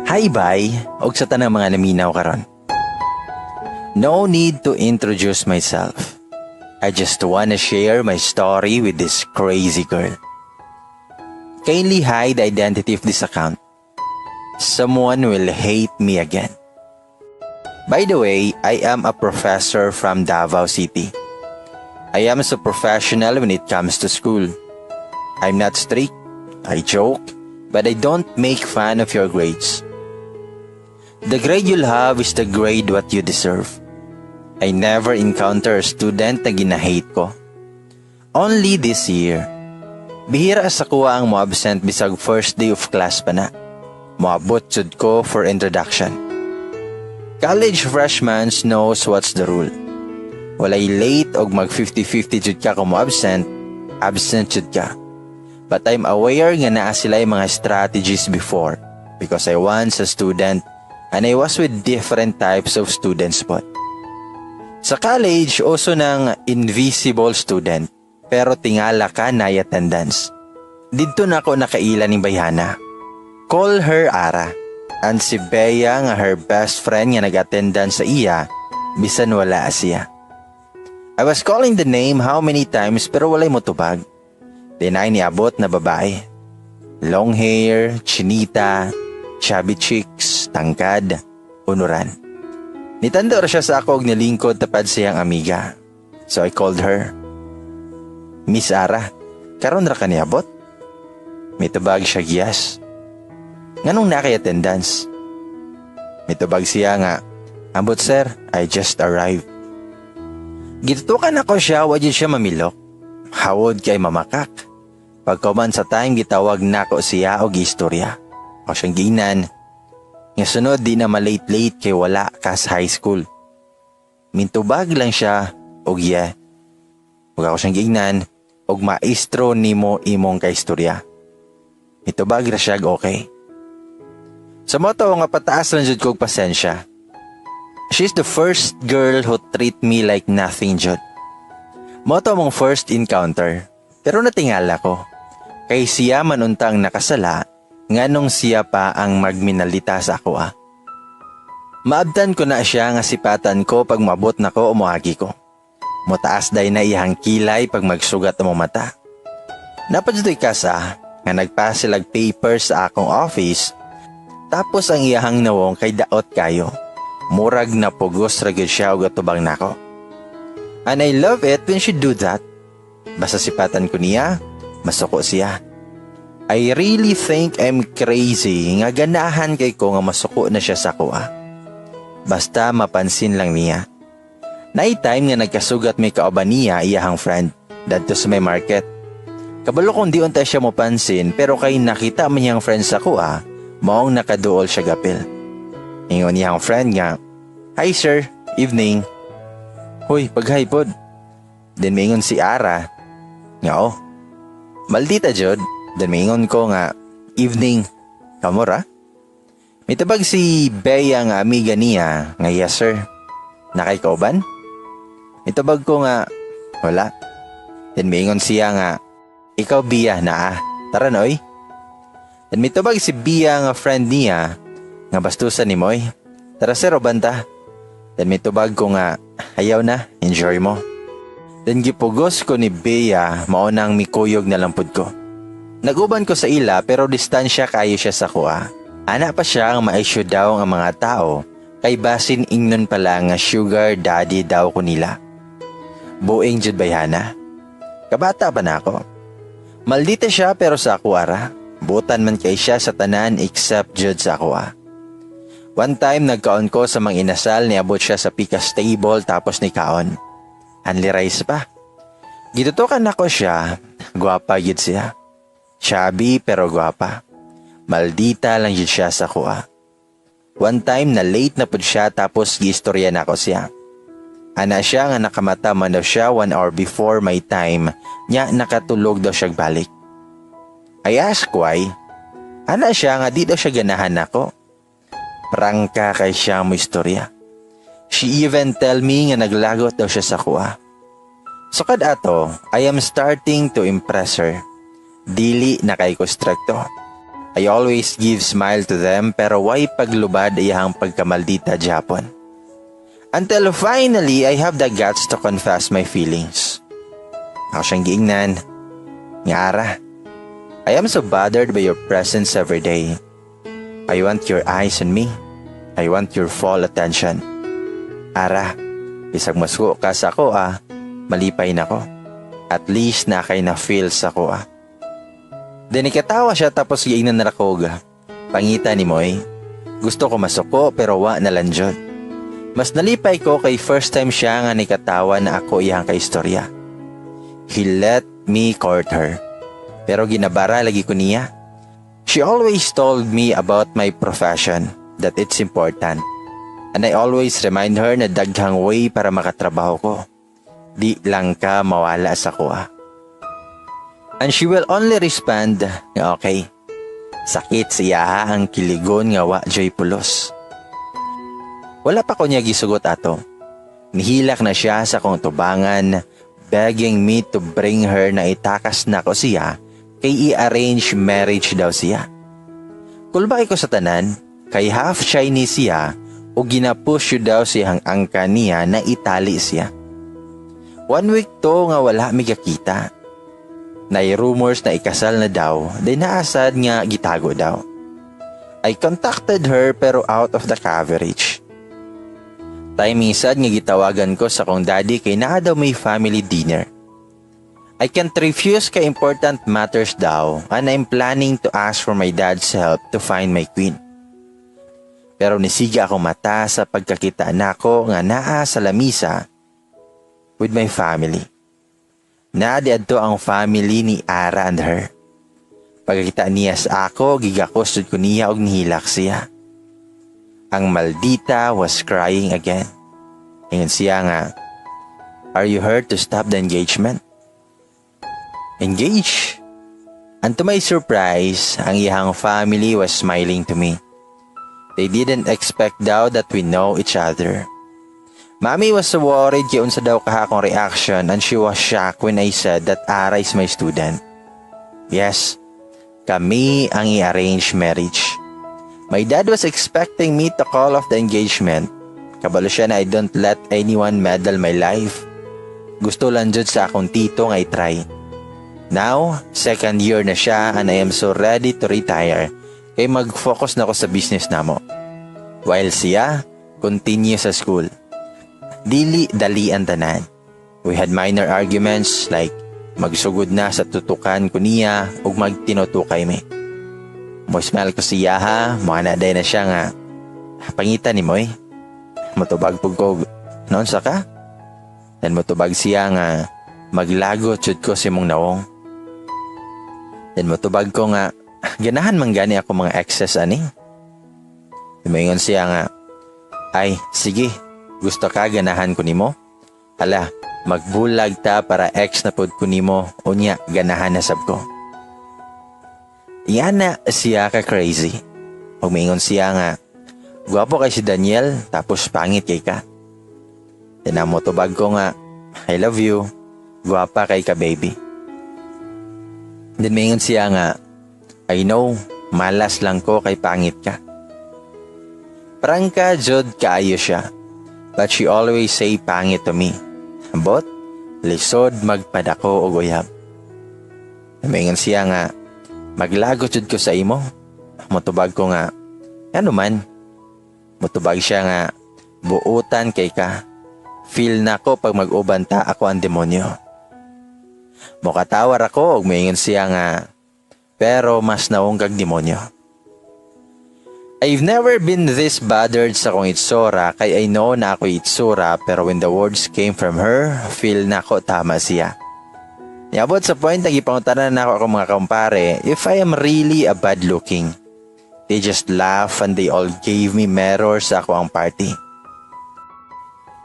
Hi, bye, og sa tanang mga naminaw karon. No need to introduce myself. I just wanna share my story with this crazy girl. Kindly hide the identity of this account. Someone will hate me again. By the way, I am a professor from Davao City. I am so professional when it comes to school. I'm not strict, I joke, but I don't make fun of your grades. The grade you'll have is the grade what you deserve. I never encounter a student na ginahate ko. Only this year. Bihira sa akoa ang mo-absent bisag first day of class pa na. Moabot jud ko for introduction. College freshmen knows what's the rule. Walay late og mag 50-50 jud ka kung mo-absent, absent jud ka. But I'm aware nga naa sila mga strategies before because I once a student and I was with different types of students po. Sa college, uso ng invisible student, pero tingala ka na attendance. Didto na ako nakaila ning bayhana. Call her Ara. And si Bea nga her best friend nga nag-attendance sa iya, bisan wala siya. I was calling the name how many times pero walay motubag. Then ay niabot na babae. Long hair, chinita, chubby cheeks, tangkad, unuran. Nitando ra siya sa ako og nilingkod tapad siyang amiga. So I called her. "Miss Ara, karon ra ka niabot?" Mitubag siya, "Yes." "Nganong naa kay attendance?" Mitubag siya nga, "Ambot sir, I just arrived." Gitutukan ako siya, wa jud siya mamilok. Hawod kay mamakak. Pagkuman sa time, gitawag nako siya og istorya. Ako siyang giingnan nga sunod di na malate-late kay wala ka sa high school. Mintubag lang siya og "Yeah." Ug ako siyang giingnan og maestro nimo imong kaistorya. Mitubag ra siya og "Okay." Sa mao to nga pataas lang jud kog pasensya. She's the first girl who treat me like nothing jud. Mao to among first encounter. Pero natingala ko. Kay siya man untang nakasala nganong siya pa ang magminalita sa ako ah. Maabtan ko na siya nga sipatan ko pag maabot na ko o moagi ko. Motaas day na iyang kilay pag magsugat mo mata. Napadyoy kasa nga nagpasilag papers sa akong office, tapos ang iyahang nawong kay daot kayo. Murag na pugos ra gyud siya og atubang nako. And I love it when she do that. Basta sipatan ko niya, masuko siya. I really think I'm crazy nga ganahan kay ko nga masuko na siya sa akoa. Basta mapansin lang niya. Naay time nga nagkasugat may kauban niya, iyahang friend, dadto sa may market. Kabalo kung di unta siya mopansin, pero kay nakita man niyang friend sa akoa, maong nakaduol siya gapil. Ingon niyang friend nga, "Hi sir, evening." "Hoy, pag-hi pod." Then mingon si Ara nga, "Oh, maldita jud." Then mingon ko nga, "Evening, kamo ra?" Mitubag si Bea nga amiga niya nga, "Yes sir. Naa kay kauban?" Mitubag ko nga, "Wala." Then mingon siya nga, "Ikaw Bea naa. Tara noy." Then mitubag si Bea nga friend niya nga, "Bastusan ni Moy. Tara sir, banta." Then mitubag ko nga, "Ayaw na, enjoy mo." Then gipugos ko ni Bea, mao nang mikuyog na lang pud ko. Naguban ko sa ila pero distansya kayo siya sa akoa. Ana pa siya ang ma-issue daw ang mga tao kay basin ingnon pala nga sugar daddy daw ko nila. Buing jud bayhana. Kabata pa na ako. Maldita siya pero sa ako ara. Butan man kay siya sa tanan except jud sa ako ah. One time nagkaon ko sa Mang Inasal, niabot siya sa pikas table tapos ni kaon. Only rice pa. Gitutukan nako siya, gwapa gid siya. Chubby pero gwapa. Maldita lang jud siya sa akoa. One time na late na pud siya tapos giistorya nako siya. Ana siya nga nakamata man daw siya 1 hour before my time nya nakatulog daw siya balik. I ask why. Ana siya nga di daw siya ganahan nako. Prangka kay siya mo istorya. She even tell me nga naglagot daw siya sa akoa. So kad ato, I am starting to impress her. Dili na kay ko stricto. I always give smile to them pero way paglubad iyahang pagkamaldita japon. Until finally, I have the guts to confess my feelings. Ako siyang giingnan nga, "Ara, I am so bothered by your presence every day. I want your eyes on me. I want your full attention. Ara, bisag masuko ka sa ako ah, malipay na ko. At least na kay na feel sa ko ah." Then nikatawa siya tapos giingnan na ko, "Pangita ni Moy. Gusto ko masuko pero wa na lang jud." Mas nalipay ko kay first time siya nga nikatawa na ako iyang kaistorya. He let me court her. Pero ginabara lagi ko niya. She always told me about my profession, that it's important. And I always remind her na daghang way para makatrabaho ko. Di lang ka mawala sa kuha. And she will only respond nga okay. Sakit siya ang kiligon nga wa joy pulos. Wala pa ko niya gisugot ato. Nihilak na siya sa akong tubangan, begging me to bring her na itakas na ko siya kay i-arrange marriage daw siya. Kulbaki ko sa tanan, kay half Chinese siya o ginapush daw siyang angka niya na itali siya. One week to nga wala mi kakita. Nay rumors na ikasal na daw, di naasad nga gitago daw. I contacted her pero out of the coverage. Timing sad nga gitawagan ko sa kong daddy kay naa daw may family dinner. I can't refuse kay important matters daw and I'm planning to ask for my dad's help to find my queen. Pero nisiga akong mata sa pagkakita nako nga naa sa lamisa with my family. Naa diadto ang family ni Ara and her. Pagkakita niya sa ako, gigakos jud ko niya og nihilak siya. Ang maldita was crying again. Ingon siya nga, "Are you here to stop the engagement?" Engage? And to my surprise, ang iyang family was smiling to me. They didn't expect daw that we know each other. Mommy was so worried kay unsa daw kaha akong reaction and she was shocked when I said that Ara is my student. Yes, kami ang i-arrange marriage. My dad was expecting me to call off the engagement. Kabalo siya na I don't let anyone meddle my life. Gusto lang jud sa akong tito nga i-try. Now, second year na siya and I am so ready to retire kay mag-focus na ako sa business namo. While siya, continue sa school. Dili dali ang tanan. We had minor arguments like magsugod na sa tutukan ko niya ug magtinutukay mi. Mo smile ko siya ha, mo na na siya nga, "Pangita ni Moy." Motubag pug ko, "Noon sa ka?" Then motubag siya nga, "Maglagot jud ko sa imong nawong." Then motubag ko nga, "Ganahan man gani ako mga exes ani." Moingon siya nga, "Ay, sige, gusto ka ganahan ko nimo? Hala, magbulag ta para ex na pod ko nimo, unya ganahan na sab ko." Yana siya ka crazy. Ug moingon siya nga, "Gwapo kay si Daniel, tapos pangit kay ka." Then motubag ko nga, "I love you, gwapa kay ka, baby." Then moingon siya nga, "I know, malas lang ko kay pangit ka." Prangka jud kaayo siya. But she always say pangit to me. But, lisod magpadako og uyab. Moingon siya nga, "Maglagot jud ko sa imo." Motubag ko nga, "Ano man?" Motubag siya nga, "Buutan kay ka. Feel na ko pag mag-uban ta, ako ang demonyo." Mokatawar ako ug moingon siya nga, "Pero mas nawong kag demonyo." I've never been this bothered sa akong itsura kay I know na ako itsura, pero when the words came from her, feel na ko tama siya. Niabot sa point na gipangutanan na ako akong mga kumpare if I am really a bad looking. They just laugh and they all gave me mirrors sa ako ang party.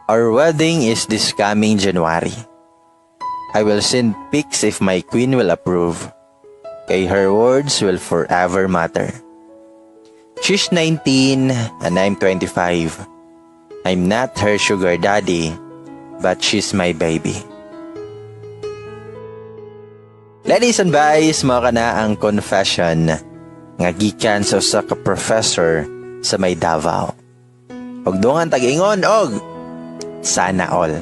Our wedding is this coming January. I will send pics if my queen will approve. Kay her words will forever matter. She's 19 and I'm 25. I'm not her sugar daddy, but she's my baby. Ladies and boys, mao kana ang confession nga gikan sa usa ka professor sa may Davao. Og dungan tag-ingon og sana all.